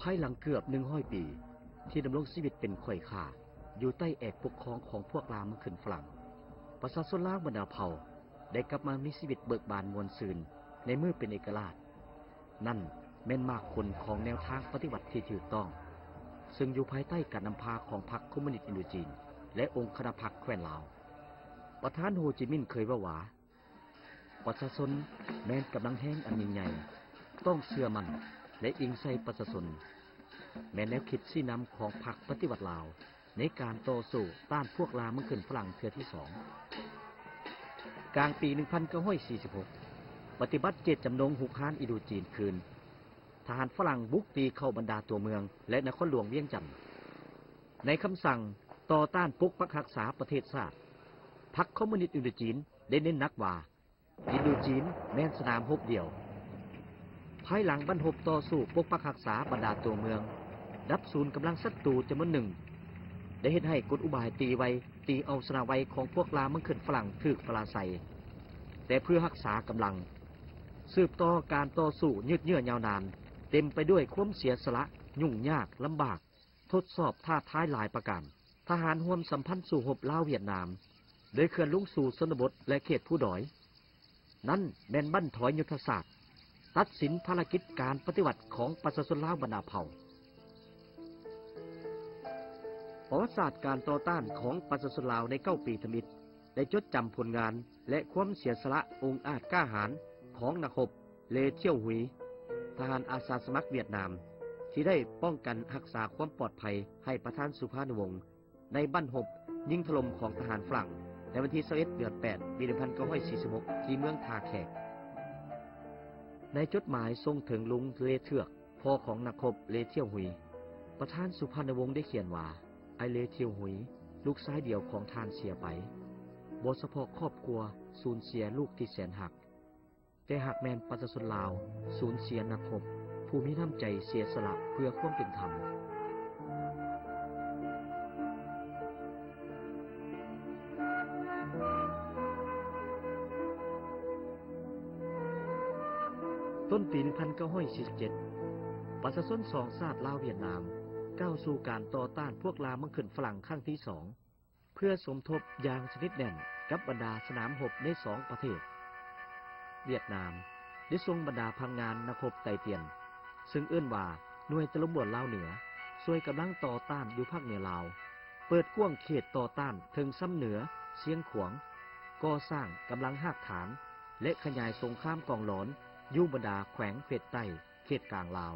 ພາຍຫຼັງເກືອບໜຶ່ງຮ້ອຍປີ ທີ່ດຳລົງຊີວິດເປັນຂ້ອຍຂ້າ ຢູ່ໃຕ້ແອກປົກຄອງຂອງພວກລ່າເມືອງຂຶ້ນຝຣັ່ງ, ປະຊາຊົນລາວບັນດາເຜົ່າ ໄດ້ກັບມາມີຊີວິດເບີກບານມ່ວນຊື່ນໃນມື້ເປັນເອກະລາດ. ນັ້ນແມ່ນໝາກຜົນຂອງແນວທາງປະຕິວັດທີ່ຖືກຕ້ອງ, ເຊິ່ງຢູ່ພາຍໃຕ້ການນຳພາຂອງພັກຄອມມູນິດອິນໂດຈີນ ແລະ ອົງຄະນະພັກແຄວ້ນລາວ. ປະທານໂຮຈິມິນເຄີຍເວົ້າວ່າ, ປະຊາຊົນແມ່ນກຳລັງແຮງອັນຍິ່ງໃຫຍ່, ຕ້ອງເຊື່ອໝັ້ນ ແລະ ອີງໃສ່ປະຊາຊົນ, ແມ່ນແນວຄິດຊີ້ນຳຂອງພັກປະຕິວັດລາວ ໃນການຕໍ່ສູ້ຕ້ານພວກລ່າເມືອງຂຶ້ນຝຣັ່ງເທື່ອທີສອງ. ກາງປີໜຶ່ງພັນເກົ້າຮ້ອຍສີ່ສິບຫົກ ປະຕິບັດເຈດຈຳນົງຮຸກຮານອິນໂດຈີນຄືນ, ທະຫານຝຣັ່ງບຸກຕີເຂົ້າບັນດາຕົວເມືອງ ແລະ ນະຄອນຫຼວງວຽງຈັນ. ໃນຄຳສັ່ງຕໍ່ຕ້ານປົກປັກຮັກສາປະເທດຊາດ, ພັກຄອມມູນິດອິນໂດຈີນໄດ້ເນັ້ນໜັກວ່າ ອິນໂດຈີນແມ່ນສະໜາມຮົບດຽວ. ພາຍຫຼັງບັ້ນຮົບຕໍ່ສູ້ປົກປັກຮັກສາບັນດາຕົວເມືອງ, ດັບສູນກຳລັງສັດຕູຈຳນວນໜຶ່ງ, ໄດ້ເຮັດໃຫ້ກົນອຸບາຍຕີໄວ, ຕີເອົາຊະນະໄວຂອງພວກລ່າເມືອງຂຶ້ນຝຣັ່ງຖືກປະລາໄຊ. ແຕ່ເພື່ອຮັກສາກຳລັງ, ສືບຕໍ່ການຕໍ່ສູ້ຍືດເຍື້ອຍາວນານ, ເຕັມໄປດ້ວຍຄວາມເສຍສະຫຼະ, ຫຍຸ້ງຍາກ, ລຳບາກ, ທົດສອບທ້າທາຍຫຼາຍປະການ. ທະຫານຮ່ວມສຳພັນສູ້ຮົບລາວຫວຽດນາມ ໂດຍເຄື່ອນລົງສູ່ຊົນນະບົດ ແລະ ເຂດພູດອຍ. ນັ້ນແມ່ນບັ້ນທອຍຍຸດທະສາດ, ຕັດສິນພາລະກິດການປະຕິວັດຂອງປະຊາຊົນລາວບັນດາເຜົ່າ. ປະຫວັດສາດການຕໍ່ຕ້ານຂອງປະຊາຊົນລາວໃນເກົ້າປີທຳອິດ ໄດ້ຈົດຈຳຜົນງານ ແລະ ຄວາມເສຍສະຫຼະອົງອາດກ້າຫານຂອງນັກຮົບ ເລ ທຽວຫຸຍ, ທະຫານອາສາສະໝັກຫວຽດນາມ ທີ່ໄດ້ປ້ອງກັນຮັກສາຄວາມປອດໄພໃຫ້ປະທານສຸພານຸວົງ ໃນບັ້ນຮົບຍິງຖະຫຼົ່ມຂອງທະຫານຝຣັ່ງ ໃນວັນທີຊາວເອັດ ເດືອນແປດ ປີໜຶ່ງພັນເກົ້າຮ້ອຍສີ່ສິບຫົກ ທີ່ເມືອງທ່າແຂກ. ໃນຈົດໝາຍສົ່ງເຖິງລຸງເລເທືອກ, ພໍ່ຂອງນັກຮົບເລທຽວຫຸຍ, ປະທານສຸພານຸວົງໄດ້ຂຽນວ່າ, ອ້າຍເລທຽວຫຸຍ, ລູກຊາຍດຽວຂອງທ່ານເສຍໄປ. ບໍ່ສະເພາະຄອບຄົວສູນເສຍລູກທີ່ແສນຮັກ, ແຕ່ຫາກແມ່ນປະຊາຊົນລາວສູນເສຍນັກຮົບຜູ້ມີນ້ຳໃຈເສຍສະຫຼະເພື່ອຄວາມເປັນທຳ. ຕົ້ນປີໜຶ່ງພັນເກົ້າຮ້ອຍສີ່ສິບເຈັດ ປະຊາຊົນສອງຊາດລາວຫວຽດນາມ ກ້າວສູ່ການຕໍ່ຕ້ານພວກລ່າເມືອງຂຶ້ນຝຣັ່ງຄັ້ງທີສອງ ເພື່ອສົມທົບຢ່າງສະໜິດແໜ້ນກັບບັນດາສະໜາມຮົບໃນສອງປະເທດ. ຫວຽດນາມໄດ້ສົ່ງບັນດາພະນັກງານນັກຮົບໄຕ້ຕຽນ ເຊິ່ງເອີ້ນວ່າໜ່ວຍຕະລຸມບວນລາວເໜືອ ຊ່ວຍກຳລັງຕໍ່ຕ້ານຢູ່ພາກເໜືອລາວ, ເປີດກວ້າງເຂດຕໍ່ຕ້ານເຖິງຊຳເໜືອຊຽງຂວາງ, ກໍ່ສ້າງກຳລັງຮາກຖານ ແລະ ຂະຫຍາຍສົງຄາມກອງຫຼອນຢູ່ບັນດາແຂວງເຟດໃຕ້ ເຂດກາງລາວ.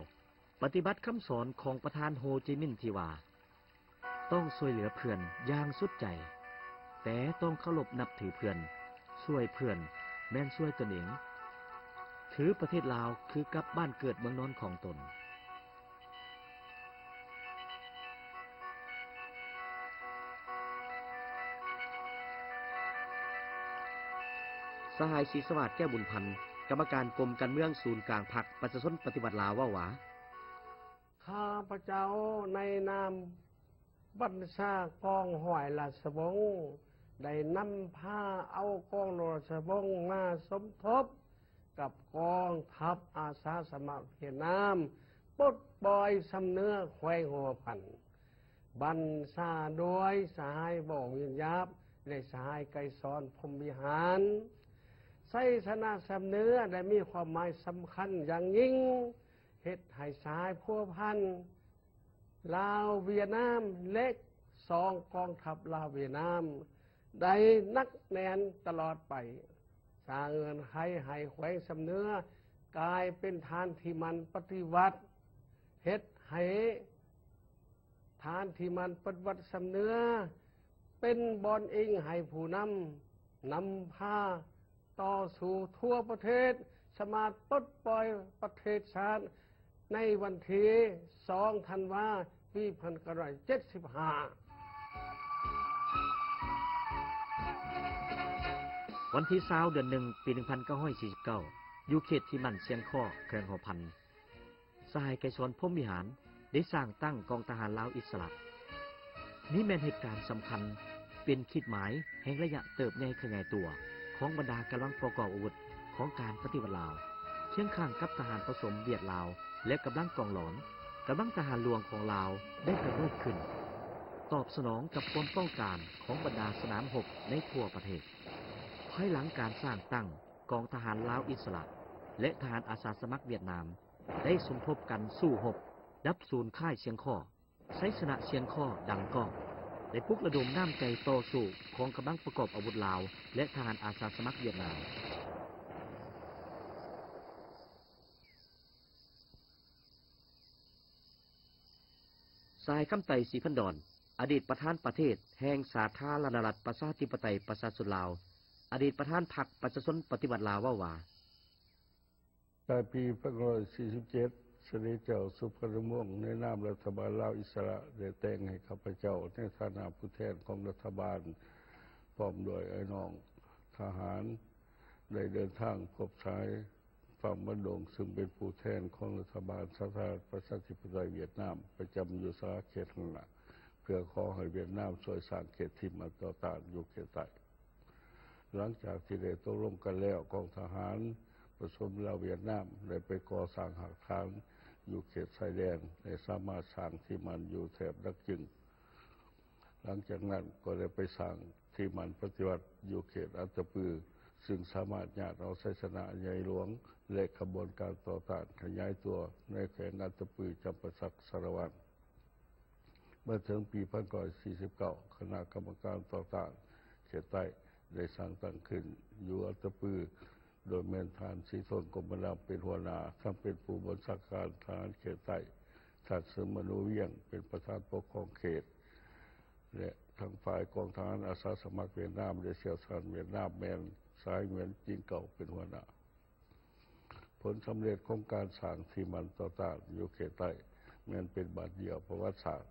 ປະຕິບັດຄຳສອນຂອງປະທານໂຮຈິມິນທີ່ວ່າ ຕ້ອງຊ່ວຍເຫຼືອເພື່ອນຢ່າງສຸດໃຈ, ແຕ່ຕ້ອງເຄົາລົບນັບຖືເພື່ອນ, ຊ່ວຍເພື່ອນແມ່ນຊ່ວຍຕົນເອງ, ຖືປະເທດລາວຄືກັບບ້ານເກີດເມືອງນອນຂອງຕົນ. ສະຫາຍ ສີສະຫວາດ ແກ້ວບຸນພັນ, ກຳມະການກົມການເມືອງສູນກາງພັກປະຊາຊົນປະຕິວັດລາວເວົ້າວ່າ, ຂ້າພະເຈົ້າໃນນາມບັນຊາກອງຮ້ອຍລາຊະວົງ ໄດ້ນຳພາເອົາກອງຮ້ອຍລາຊະວົງມາສົມທົບກັບກອງທັບອາສາສະໝັກຫວຽດນາມ ປົດປ່ອຍຊຳເໜືອແຂວງຫົວພັນ ບັນຊາໂດຍສະຫາຍ ວອງ ວຽນຢາບ ແລະ ສະຫາຍ ໄກສອນ ພົມວິຫານ. ໄຊຊະນະຊຳເໜືອໄດ້ມີຄວາມໝາຍສຳຄັນຢ່າງຍິ່ງ ເຮັດໃຫ້ສາຍພົວພັນລາວຫວຽດນາມ ແລະ ສອງກອງທັບລາວຫວຽດນາມ ໄດ້ໜັກແໜ້ນຕະຫຼອດໄປ, ສ້າງເງື່ອນໄຂໃຫ້ແຂວງຊຳເໜືອກາຍເປັນຖານທີ່ໝັ້ນປະຕິວັດ, ເຮັດໃຫ້ ຖານທີ່ໝັ້ນປະຕິວັດຊຳເໜືອ ເປັນບ່ອນອີງໃຫ້ຜູ້ນຳ ນຳພາຕໍ່ສູ້ທົ່ວປະເທດ ສາມາດປົດປ່ອຍປະເທດຊາດໃນວັນທີສອງ ທັນວາ ປີໜຶ່ງພັນເກົ້າຮ້ອຍເຈັດສິບຫ້າ. ວັນທີຊາວ ເດືອນໜຶ່ງ ປີໜຶ່ງພັນເກົ້າຮ້ອຍສີ່ສິບເກົ້າ ຢູ່ເຂດທີ່ໝັ້ນຊຽງຄໍ້ ແຂວງຫົວພັນ ສະຫາຍໄກສອນ ພົມວິຫານ ໄດ້ສ້າງຕັ້ງກອງທະຫານລາວອິດສະຫຼະ. ນີ້ແມ່ນເຫດການສຳຄັນ ເປັນຂີດໝາຍແຫ່ງໄລຍະເຕີບໃຫຍ່ຂະຫຍາຍຕົວຂອງບັນດາກຳລັງປະກອບອາວຸດຂອງການປະຕິວັດລາວ ຄຽງຂ້າງກັບທະຫານປະສົມຫວຽດລາວ ແລະ ກຳລັງກອງຫຼອນ. ກຳລັງທະຫານຫຼວງຂອງລາວໄດ້ກຳເນີດຂຶ້ນ, ຕອບສະໜອງກັບຄວາມຕ້ອງການຂອງບັນດາສະໜາມຮົບໃນທົ່ວປະເທດ. ພາຍຫຼັງການສ້າງຕັ້ງກອງທະຫານລາວອິດສະຫຼະ ແລະ ທະຫານອາສາສະໝັກຫວຽດນາມ ໄດ້ສົມທົບກັນສູ້ຮົບດັບສູນຄ້າຍຊຽງຄໍ້, ໄຊຊະນະຊຽງຄໍ້ດັງກ້ອງ ໄດ້ປຸກລະດົມນ້ຳໃຈຕໍ່ສູ້ຂອງກຳລັງປະກອບອາວຸດລາວ ແລະ ທະຫານອາສາສະໝັກຫວຽດນາມ. ສາຍຄຳໄຕ ສີພັນດອນ ອະດີດປະທານປະເທດແຫ່ງສາທາລະນະລັດ ປະຊາທິປະໄຕ ປະຊາຊົນລາວ, ອະດີດປະທານພັກປະຊາຊົນປະຕິວັດລາວ ເວົ້າວ່າ ປາຍປີໜຶ່ງພັນເກົ້າຮ້ອຍສີ່ສິບເຈັດ ສະເດັດເຈົ້າສຸພັນນະວົງ ໃນນາມລັດຖະບານລາວອິດສະຫຼະ ໄດ້ແຕ່ງໃຫ້ຂ້າພະເຈົ້າ ໃນຖານະຜູ້ແທນຂອງລັດຖະບານ ພ້ອມດ້ວຍອ້າຍນ້ອງທະຫານ ໄດ້ເດີນທາງພົບສາຍ ຟາມວັນດົງ ຊຶ່ງເປັນຜູ້ແທນຂອງລັດຖະບານສາທາລະນະລັດ ປະຊາທິປະໄຕຫວຽດນາມ ປະຈຳຢູ່ສາເຂດຫັ້ນລະ ເພື່ອຂໍໃຫ້ຫວຽດນາມຊ່ວຍສ້າງເຂດທີ່ໝັ້ນຕໍ່ຕ້ານຢູ່ເຂດໃຕ້. ຫຼັງຈາກທີ່ໄດ້ຕົກລົງກັນແລ້ວ, ກອງທະຫານປະສົມລາວຫວຽດນາມ ໄດ້ໄປກໍ່ສ້າງຮາກຖານຢູ່ເຂດຊາຍແດນ ແລະ ສາມາດສ້າງທີ່ໝັ້ນຢູ່ແຖບດັກຈຶງ. ຫຼັງຈາກນັ້ນກໍໄດ້ໄປສ້າງທີ່ໝັ້ນປະຕິວັດຢູ່ເຂດອັດຕະປື, ຊຶ່ງສາມາດຍາດເອົາໄຊຊະນະໃຫຍ່ຫຼວງ ແລະ ຂະບວນການຕໍ່ຕ້ານຂະຫຍາຍຕົວໃນແຂວງອັດຕະປື ຈຳປາສັກ ສາລະວັນ. ມາເຖິງປີໜຶ່ງພັນເກົ້າຮ້ອຍສີ່ສິບເກົ້າ ຄະນະກຳມະການຕໍ່ຕ້ານເຂດໃຕ້ໄດ້ສ້າງຕັ້ງຂຶ້ນຢູ່ອັດຕະປື ໂດຍແມ່ນທ່ານ ສີທົນ ກົມມະນຳ ເປັນຫົວໜ້າ, ທັງເປັນຜູ້ບັນຊາການທະຫານເຂດໃຕ້, ທ່ານ ເສີມມະໂນວຽງ ເປັນປະທານປົກຄອງເຂດ ແລະ ທາງຝ່າຍກອງທະຫານອາສາສະໝັກຫວຽດນາມ ແລະ ຊ່ຽວຊານຫວຽດນາມ ແມ່ນ ສາຍ ຫງວຽນຈິງເກົາ ເປັນຫົວໜ້າ. ຜົນສຳເລັດຂອງການສ້າງທີ່ໝັ້ນຕໍ່ຕ້ານຢູ່ເຂດໃຕ້ ແມ່ນເປັນບາດຢ່ຽວປະຫວັດສາດ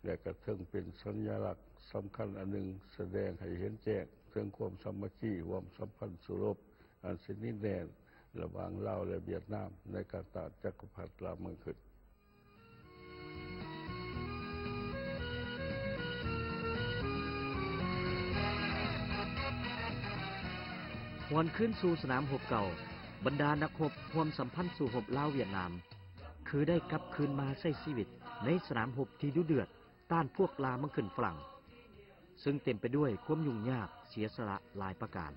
ແລະ ກະເຖິງເປັນສັນຍາລັກສຳຄັນອັນໜຶ່ງ ສະແດງໃຫ້ເຫັນແຈ້ງເຖິງຄວາມສາມັກຄີຮ່ວມສຳພັນສູ້ຮົບ ອັນສະໜິດແໜ້ນລະຫວ່າງລາວ ແລະ ຫວຽດນາມ ໃນການຕ້ານຈັກກະພັດລ່າເມືອງຂຶ້ນ. ຫວນຄືນສູ່ສະໜາມຮົບເກົ່າ, ບັນດານັກຮົບຮ່ວມສຳພັນສູ້ຮົບລາວ-ຫວຽດນາມ ຄືໄດ້ກັບຄືນມາໃຊ້ຊີວິດໃນສະໜາມຮົບທີ່ດຸເດືອດ ຕ້ານພວກລ່າເມືອງຂຶ້ນຝຣັ່ງ ຊຶ່ງເຕັມໄປດ້ວຍຄວາມຫຍຸ້ງຍາກເສຍສະຫຼະຫຼາຍປະການ,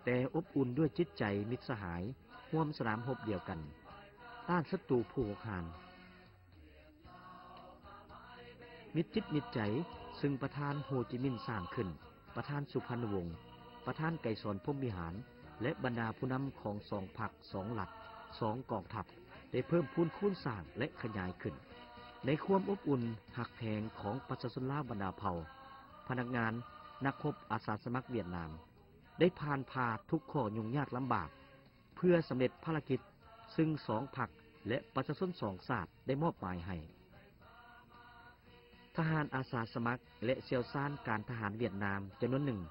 ແຕ່ອົບອຸ່ນດ້ວຍຈິດໃຈມິດສະຫາຍຮ່ວມສະໜາມຮົບດຽວກັນ ຕ້ານສັດຕູຜູ້ຮຸກຮານ. ມິດຈິດມິດໃຈ ຊຶ່ງປະທານໂຮຈິມິນສ້າງຂຶ້ນ, ປະທານສຸພັນນະວົງ, ປະທານໄກສອນ ພົມວິຫານ ແລະ ບັນດາຜູ້ນຳຂອງສອງພັກ, ສອງລັດ, ສອງກອງທັບ ໄດ້ເພີ່ມພູນຄູນສ້າງ ແລະ ຂະຫຍາຍຂຶ້ນ. ໃນຄວາມອົບອຸ່ນຮັກແພງຂອງປະຊາຊົນລາວບັນດາເຜົ່າ, ພະນັກງານ, ນັກຮົບອາສາສະໝັກຫວຽດນາມ ໄດ້ຜ່ານຜ່າທຸກຂໍ້ຫຍຸ້ງຍາກລຳບາກ ເພື່ອສຳເລັດພາລະກິດ ຊຶ່ງສອງພັກ ແລະ ປະຊາຊົນສອງຊາດໄດ້ມອບໝາຍໃຫ້. ທະຫານອາສາສະໝັກ ແລະ ຊ່ຽວຊານການທະຫານຫວຽດນາມຈຳນວນໜຶ່ງ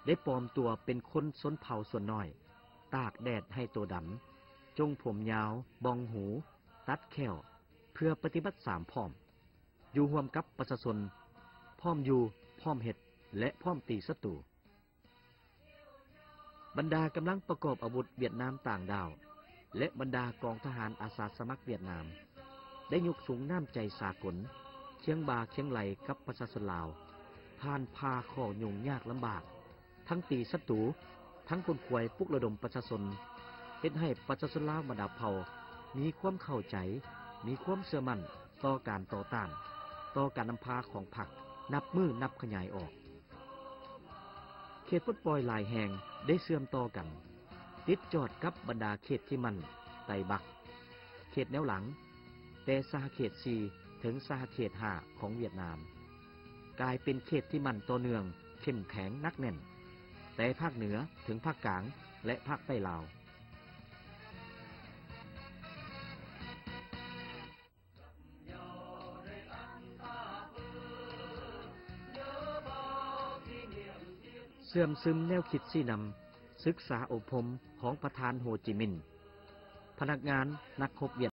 ໄດ້ປອມຕົວເປັນຄົນຊົນເຜົ່າສ່ວນນ້ອຍ, ຕາກແດດໃຫ້ໂຕດຳ, ຈົ່ງຜົມຍາວ, ບ່ອງຫູ, ຕັດແຂ້ວ, ເພື່ອປະຕິບັດສາມພ້ອມ, ຢູ່ຮ່ວມກັບປະຊາຊົນ, ພ້ອມຢູ່, ພ້ອມເຮັດ ແລະ ພ້ອມຕີສັດຕູ. ບັນດາກຳລັງປະກອບອາວຸດຫວຽດນາມຕ່າງດ້າວ ແລະ ບັນດາກອງທະຫານອາສາສະໝັກຫວຽດນາມ ໄດ້ຍົກສູງນ້ຳໃຈສາກົນ ຄຽງບ່າຄຽງໄຫຼ່ກັບປະຊາຊົນລາວ, ຜ່ານຜ່າຂໍ້ຫຍຸ້ງຍາກລຳບາກ, ທັງຕີສັດຕູ, ທັງຂົນຂວາຍປຸກລະດົມປະຊາຊົນ, ເຮັດໃຫ້ປະຊາຊົນລາວບັນດາເຜົ່າມີຄວາມເຂົ້າໃຈ, ມີຄວາມເຊື່ອໝັ້ນຕໍ່ການຕໍ່ຕ້ານ, ຕໍ່ການນຳພາຂອງພັກ ນັບມື້ນັບຂະຫຍາຍອອກ. ເຂດປົດປ່ອຍຫຼາຍແຫ່ງໄດ້ເຊື່ອມຕໍ່ກັນ, ຕິດຈອດກັບບັນດາເຂດທີ່ໝັ້ນໄຕບັກ, ເຂດແນວຫຼັງ, ແຕ່ສະຫະເຂດສີ່ ເຖິງສະຫະເຂດຫ້າຂອງຫວຽດນາມ, ກາຍເປັນເຂດທີ່ໝັ້ນຕໍ່ເນື່ອງ, ເຂັ້ມແຂງໜັກແໜ້ນ, ແຕ່ພາກເໜືອ ເຖິງພາກກາງ ແລະ ພາກໃຕ້ລາວ. ເຊື່ອມຊຶມແນວຄິດຊີ້ນຳ, ສຶກສາອົບຮົມຂອງປະທານໂຮຈິມິນ, ພະນັກງານ, ນັກຮົບຫວຽດ